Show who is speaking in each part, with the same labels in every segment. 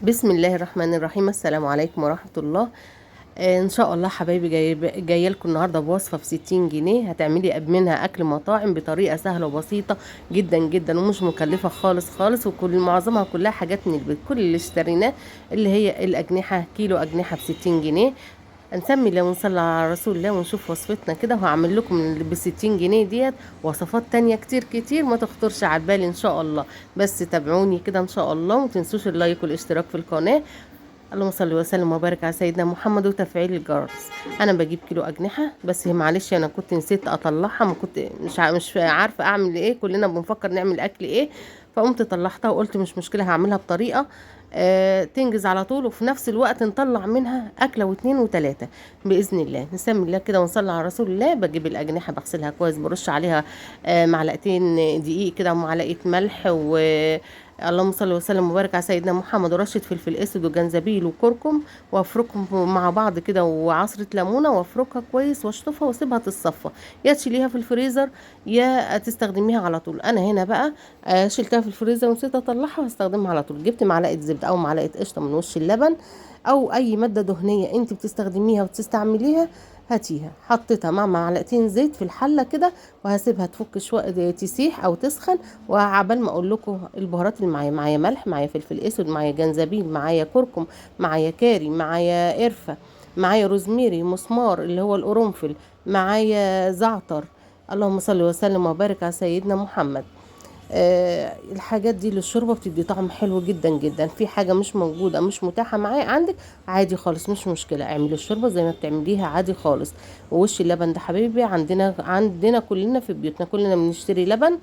Speaker 1: بسم الله الرحمن الرحيم. السلام عليكم ورحمة الله. ان شاء الله حبايبي جاية لكم النهارده بوصفه ب60 جنيه هتعملي منها اكل مطاعم بطريقة سهلة وبسيطة جدا جدا ومش مكلفة خالص خالص، وكل معظمها كلها حاجات من البيت. كل اللي اشتريناه اللي هي الاجنحة، كيلو اجنحة ب60 جنيه. نسمي الله ونصلي على رسول الله ونشوف وصفتنا كده. وهعمل لكم ب60 جنيه ديت وصفات تانية كتير كتير ما تخطرش على البال ان شاء الله، بس تابعوني كده ان شاء الله، وما تنسوش ال like والاشتراك في القناة. اللهم صل وسلم وبارك على سيدنا محمد وتفعيل الجرس. انا بجيب كيلو اجنحة، بس معلش انا كنت نسيت اطلعها، ما كنت مش عارفه اعمل ايه، كلنا بنفكر نعمل اكل ايه، فقمت طلعتها وقلت مش مشكلة هعملها بطريقة تنجز على طول، وفي نفس الوقت نطلع منها اكله واثنين وثلاثة باذن الله. نسمي الله كده ونصلي على رسول الله. بجيب الاجنحة بغسلها كويس، برش عليها معلقتين دقيق كده ومعلقة ملح، و اللهم صل وسلم وبارك على سيدنا محمد، ورشه فلفل اسود وجنزبيل وكركم، وافركهم مع بعض كده، وعصره ليمونه، وافركها كويس واشطفها واسيبها تتصفى، يا تشيليها في الفريزر يا تستخدميها على طول. انا هنا بقى شلتها في الفريزر ونسيت اطلعها واستخدمها على طول. جبت معلقه زبدة او معلقه قشطه من وش اللبن او اي مادة دهنية انت بتستخدميها وتستعمليها هاتيها، حطيتها مع معلقتين زيت في الحلة كده، وهسيبها تفك شوية تسيح او تسخن. وعبال ما اقول لكم البهارات اللي معايا، معايا ملح، معايا فلفل اسود، معايا جنزبيل، معايا كركم، معايا كاري، معايا قرفه، معايا روزميري، مسمار اللي هو القرنفل، معايا زعتر. اللهم صل وسلم وبارك على سيدنا محمد. الحاجات دي للشوربه بتدي طعم حلو جدا جدا. في حاجة مش موجودة مش متاحة معايا عندك عادي خالص مش مشكلة، اعملي الشوربة زي ما بتعمليها عادي خالص. ووش اللبن ده حبيبي عندنا كلنا في بيوتنا، كلنا بنشتري لبن.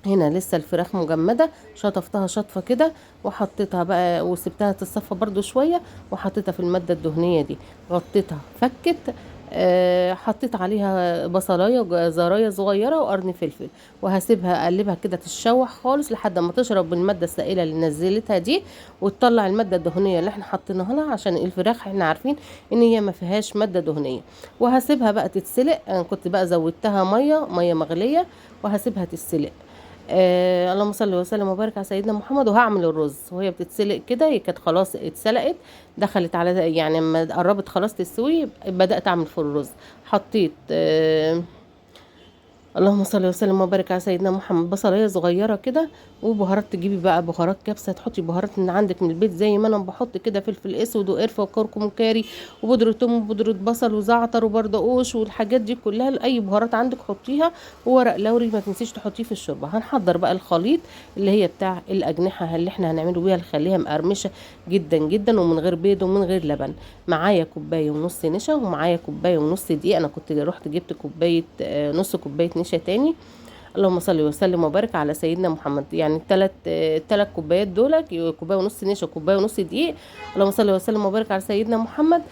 Speaker 1: هنا لسه الفراخ مجمده، شطفتها شطفه كده وحطيتها بقى وسبتها تتصفى برده شوية، وحطيتها في المادة الدهنية دي، غطيتها فكت. حطيت عليها بصلايه وجزرايه صغيرة وقرن فلفل، وهسيبها اقلبها كده تتشوح خالص لحد ما تشرب المادة السائلة اللي نزلتها دي، وتطلع المادة الدهنية اللي احنا حطيناها لها، عشان الفراخ احنا عارفين ان هي ما فيهاش مادة دهنية. وهسيبها بقى تتسلق. انا كنت بقى زودتها مية مغليه، وهسيبها تتسلق. اللهم صل وسلم وبارك على سيدنا محمد. وهعمل الرز وهي بتتسلق كده، هي كانت خلاص اتسلقت، دخلت على يعني لما قربت خلاص تستوي بدأت اعمل في الرز. حطيت اللهم صل وسلم وبارك على سيدنا محمد بصلايه صغيرة كده، وبهارات. تجيبي بقى بهارات كبسة، تحطي بهارات من عندك من البيت زي ما انا بحط كده، فلفل اسود وقرفه وكركم وكاري وبودره ثوم وبودره بصل وزعتر وبردقوش والحاجات دي كلها، اي بهارات عندك حطيها، وورق لوري ما تنسيش تحطيه في الشوربة. هنحضر بقى الخليط اللي هي بتاع الاجنحة اللي احنا هنعمله بيها، نخليها مقرمشه جدا جدا ومن غير بيض ومن غير لبن. معايا كوباية ونص نشا، ومعايا كوباية ونص دقيق. انا كنت رحت جبت كوباية نص كوباية نشا تاني. اللهم صل وسلم وبارك على سيدنا محمد. يعني التلات كوبايات دولك، كوباية ونص نشا وكوبايه ونص دقيق. اللهم صل وسلم وبارك على سيدنا محمد.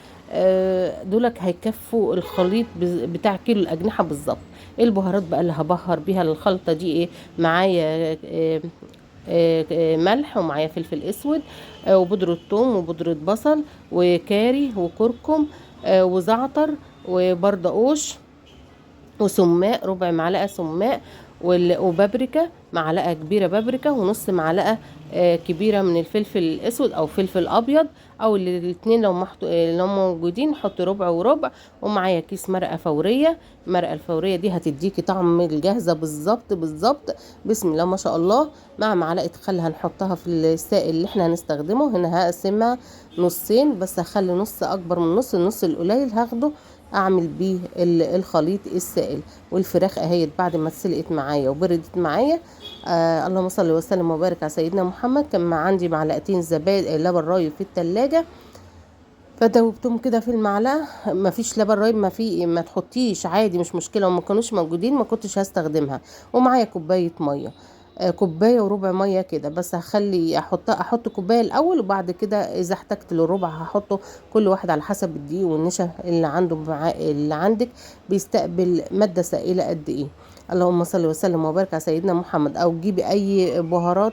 Speaker 1: دولك هيكفوا الخليط بتاع كيلو الاجنحة بالظبط. البهارات بقى اللي هبهر بيها الخلطة دي ايه؟ معايا ملح، ومعايا فلفل اسود، وبودره ثوم وبودره بصل وكاري وكركم، وزعتر وبردقوش وسماق، ربع معلقه سماق، وبابريكا معلقه كبيرة بابريكا، ونص معلقه كبيرة من الفلفل الاسود او فلفل ابيض، او الاثنين لو موجودين حط ربع وربع. ومعايا كيس مرقه فورية، المرقه الفورية دي هتديكي طعم الجاهزة بالظبط بالظبط، بسم الله ما شاء الله. مع معلقه خل هنحطها في السائل اللي احنا هنستخدمه. هنا هقسمها نصين، بس هخلي نص اكبر من نص، النص القليل هاخده اعمل بيه الخليط السائل. والفراخ اهيت بعد ما اتسلقت معايا وبردت معايا. اللهم صل وسلم وبارك على سيدنا محمد. كان عندي معلقتين زبادي لبن رايب في التلاجة، فدوبتهم كده في المعلقة. ما فيش لبن رايب، ما تحطيش عادي مش مشكلة، وما كانوش موجودين ما كنتش هستخدمها. ومعايا كوباية مية، كوباية وربع مية كده، بس هخلي احط كوباية الاول، وبعد كده اذا احتجت للربع هحطه. كل واحد على حسب الدقيق والنشا اللي عنده، اللي عندك بيستقبل مادة سائله قد ايه. اللهم صل وسلم وبارك على سيدنا محمد. او جيبي اي بهارات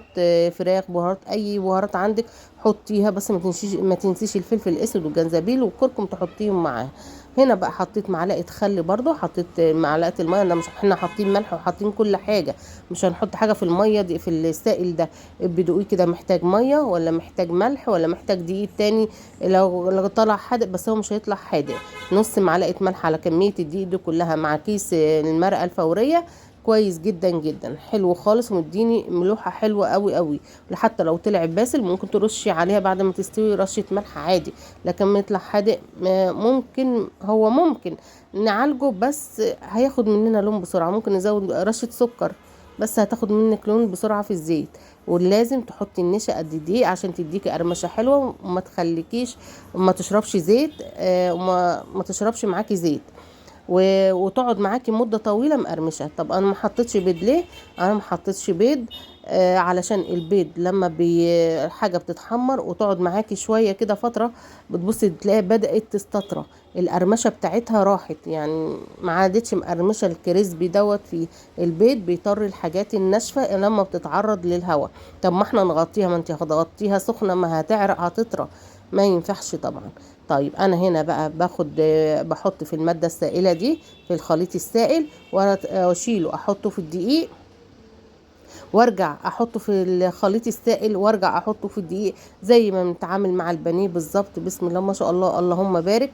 Speaker 1: فراخ، بهارات اي بهارات عندك حطيها، بس ما تنسيش الفلفل الاسود والجنزبيل والكركم تحطيهم معاها. هنا بقى حطيت معلقه خل برضو، حطيت معلقه المية. انا مش احنا حاطين ملح وحاطين كل حاجة، مش هنحط حاجة في المية دي في السائل ده. بدقيه كده، محتاج مية ولا محتاج ملح ولا محتاج دقيق تاني؟ لو طلع حادق، بس هو مش هيطلع حادق. نص معلقه ملح على كمية الدقيق دي كلها مع كيس المرقه الفورية، كويس جدا جدا، حلو خالص، ومديني ملوحه حلوة قوي قوي. حتى لو طلع باسل ممكن ترشي عليها بعد ما تستوي رشه ملح عادي، لكن ما يطلع حادق ممكن، هو ممكن نعالجه بس هياخد مننا لون بسرعة. ممكن نزود رشه سكر بس هتاخد منك لون بسرعة في الزيت. ولازم تحطي النشا قد الدقيق عشان تديكي قرمشه حلوة وما تخليكيش ما تشربش زيت، وما ما تشربش معاكي زيت، وتقعد معاكي مده طويلة مقرمشه. طب انا ما حطيتش بيض ليه؟ انا ما حطيتش بيض علشان البيض لما الحاجة بتتحمر وتقعد معاكي شوية كده فترة، بتبصي تلاقيها بدات تستطرى، القرمشه بتاعتها راحت، يعني ما عادتش مقرمشه. الكريسبي دوت في البيض بيطري الحاجات الناشفه لما بتتعرض للهواء. طب ما احنا نغطيها، ما انت هتغطيها سخنة ما هتعرق هتطرى، ما ينفعش طبعا. طيب انا هنا بقى بحط في المادة السائلة دي في الخليط السائل، واشيله احطه في الدقيق، وارجع احطه في الخليط السائل، وارجع احطه في الدقيق، زي ما بنتعامل مع البانيه بالظبط. بسم الله ما شاء الله، اللهم بارك.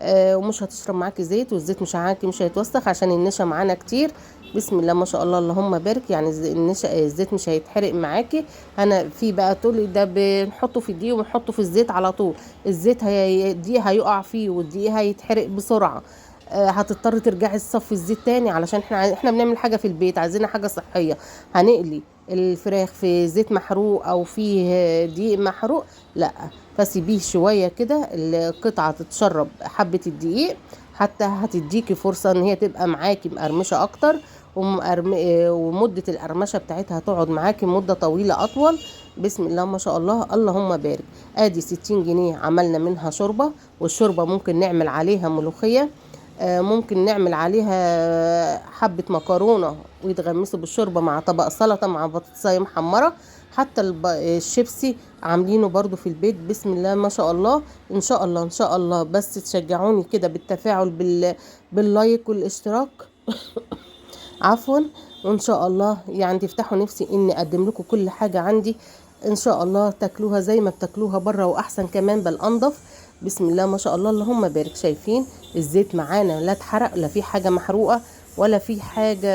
Speaker 1: ومش هتشرب معاكي زيت، والزيت مش معاكي مش هيتوسخ عشان النشا معانا كتير. بسم الله ما شاء الله، اللهم بارك. يعني النشا الزيت مش هيتحرق معاكي. انا في بقى تقولي ده بنحطه في الدقيق وبنحطه في الزيت على طول، الزيت الدقيق هيقع فيه والدقيق هيتحرق بسرعة، هتضطري ترجعي تصفي الزيت تاني، علشان احنا بنعمل حاجة في البيت، عايزين حاجة صحية. هنقلي الفراخ في زيت محروق او فيه دقيق محروق؟ لا، فسيبيه شوية كده القطعة تتشرب حبه الدقيق، حتى هتديكي فرصة ان هي تبقى معاكي مقرمشه اكتر، ومده القرمشه بتاعتها هتقعد معاكي مده طويلة اطول. بسم الله ما شاء الله، اللهم بارك. ادي 60 جنيه عملنا منها شوربة، والشوربه ممكن نعمل عليها ملوخية، ممكن نعمل عليها حبة مكرونة ويتغمسوا بالشوربة مع طبق سلطة مع بطاطساية محمرة. حتى الشيبسي عاملينه برضو في البيت. بسم الله ما شاء الله. ان شاء الله ان شاء الله بس تشجعوني كده بالتفاعل بال like والاشتراك عفوا، وان شاء الله يعني تفتحوا نفسي اني اقدم لكم كل حاجة عندي ان شاء الله تاكلوها زي ما بتاكلوها بره واحسن كمان، بل انضف. بسم الله ما شاء الله، اللهم بارك. شايفين الزيت معانا لا اتحرق، لا في حاجة محروقة ولا في حاجة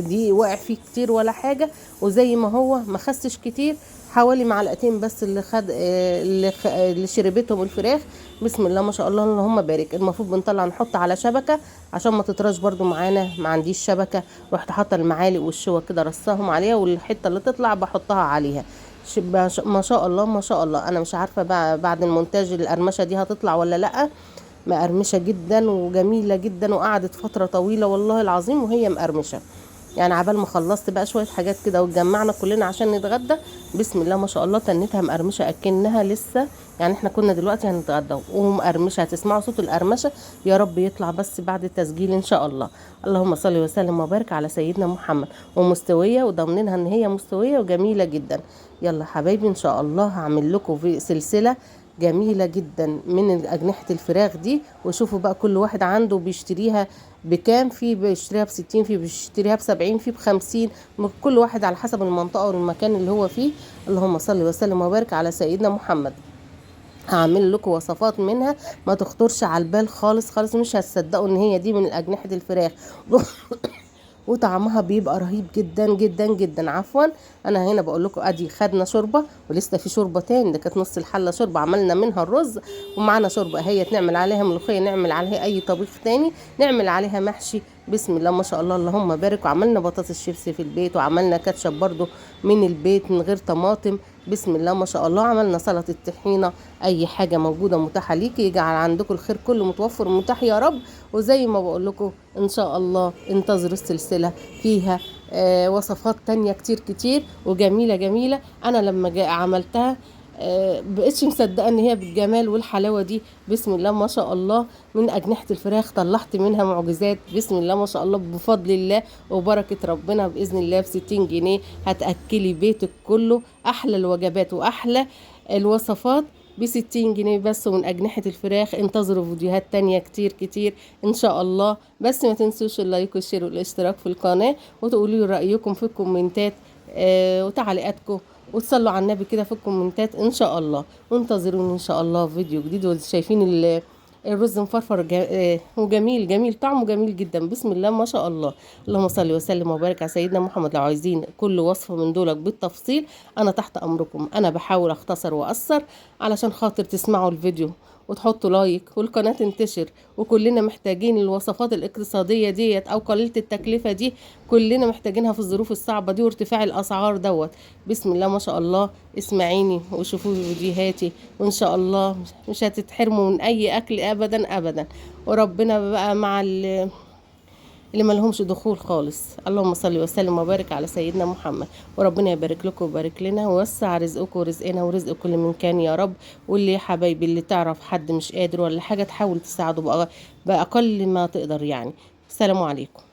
Speaker 1: دي واقع فيه كتير ولا حاجة، وزي ما هو ما خسش كتير، حوالي معلقتين بس اللي خد اللي شربتهم الفراخ. بسم الله ما شاء الله، اللهم بارك. المفروض بنطلع نحط على شبكة عشان ما تطرش برضو معانا، ما عنديش شبكة، رحت حاطه المعالق والشوك كده رصاهم عليها، والحتة اللي تطلع بحطها عليها. ما شاء الله ما شاء الله. انا مش عارفه بقى بعد المونتاج القرمشه دي هتطلع ولا لا، مقرمشه جدا وجميلة جدا، وقعدت فترة طويلة والله العظيم وهي مقرمشه. يعني عبال ما خلصت بقى شوية حاجات كده واتجمعنا كلنا عشان نتغدى. بسم الله ما شاء الله، تنتها مقرمشه اكنها لسه، يعني احنا كنا دلوقتي هنتغدى ومقرمشه. هتسمعوا صوت القرمشه، يا رب يطلع بس بعد التسجيل ان شاء الله. اللهم صل وسلم وبارك على سيدنا محمد. ومستويه، وضامنينها ان هي مستوية وجميلة جدا. يلا حبايبي ان شاء الله هعمل لكم في سلسلة جميلة جدا من اجنحة الفراخ دي، وشوفوا بقى كل واحد عنده بيشتريها بكام، في بيشتريها ب60، في بيشتريها ب70، في ب50، كل واحد على حسب المنطقة والمكان اللي هو فيه. اللهم صل وسلم وبارك على سيدنا محمد. هعمل لكم وصفات منها ما تخطرش على البال خالص خالص، مش هتصدقوا ان هي دي من اجنحة الفراخ وطعمها بيبقى رهيب جدا جدا جدا. عفوا انا هنا بقول لكم ادي خدنا شوربة، ولسه في شوربة تاني، ده كانت نص الحلة شوربة عملنا منها الرز، ومعانا شوربة هي نعمل عليها ملوخية، نعمل عليها اي طبيخ تاني، نعمل عليها محشي. بسم الله ما شاء الله، اللهم بارك. وعملنا بطاطس شيبسي في البيت، وعملنا كاتشب برضو من البيت من غير طماطم. بسم الله ما شاء الله. عملنا سلطة طحينه، اي حاجة موجودة متاحة ليكي، يجعل عندكم الخير كله متوفر ومتاح يا رب. وزي ما بقول لكم ان شاء الله انتظروا السلسلة فيها وصفات تانية كتير كتير وجميلة جميلة. انا لما جاء عملتها بقيتش مصدقه ان هي بالجمال والحلاوه دي. بسم الله ما شاء الله، من اجنحة الفراخ طلعت منها معجزات. بسم الله ما شاء الله، بفضل الله وبركة ربنا باذن الله ب60 جنيه هتاكلي بيتك كله احلى الوجبات واحلى الوصفات. ب60 جنيه بس، ومن أجنحة الفراخ. انتظروا فيديوهات تانية كتير كتير إن شاء الله. بس ما تنسوش ال like وال share والاشتراك في القناة، وتقولوا لي رأيكم في الكومنتات وتعليقاتكم، وتصلوا على النبي كده في الكومنتات إن شاء الله. وانتظروني إن شاء الله في فيديو جديد. وشايفين الرز مفرفر وجميل جميل، طعمه جميل جدا، بسم الله ما شاء الله. اللهم صل وسلم وبارك على سيدنا محمد. لو عايزين كل وصفة من دولك بالتفصيل انا تحت امركم. انا بحاول اختصر واقصر علشان خاطر تسمعوا الفيديو وتحطوا like والقناة تنتشر، وكلنا محتاجين الوصفات الاقتصادية ديت او قليلة التكلفة دي، كلنا محتاجينها في الظروف الصعبة دي وارتفاع الاسعار دوت. بسم الله ما شاء الله. اسمعيني وشوفوا فيديوهاتي، وان شاء الله مش هتتحرموا من اي اكل ابدا ابدا. وربنا بقى مع اللي ما لهمش دخول خالص. اللهم صل وسلم وبارك على سيدنا محمد، وربنا يبارك لكم ويبارك لنا، ويوسع رزقكم ورزقنا ورزق كل من كان يا رب. واللي يا حبايبي اللي تعرف حد مش قادر ولا حاجة تحاول تساعده بأقل ما تقدر يعني. السلام عليكم.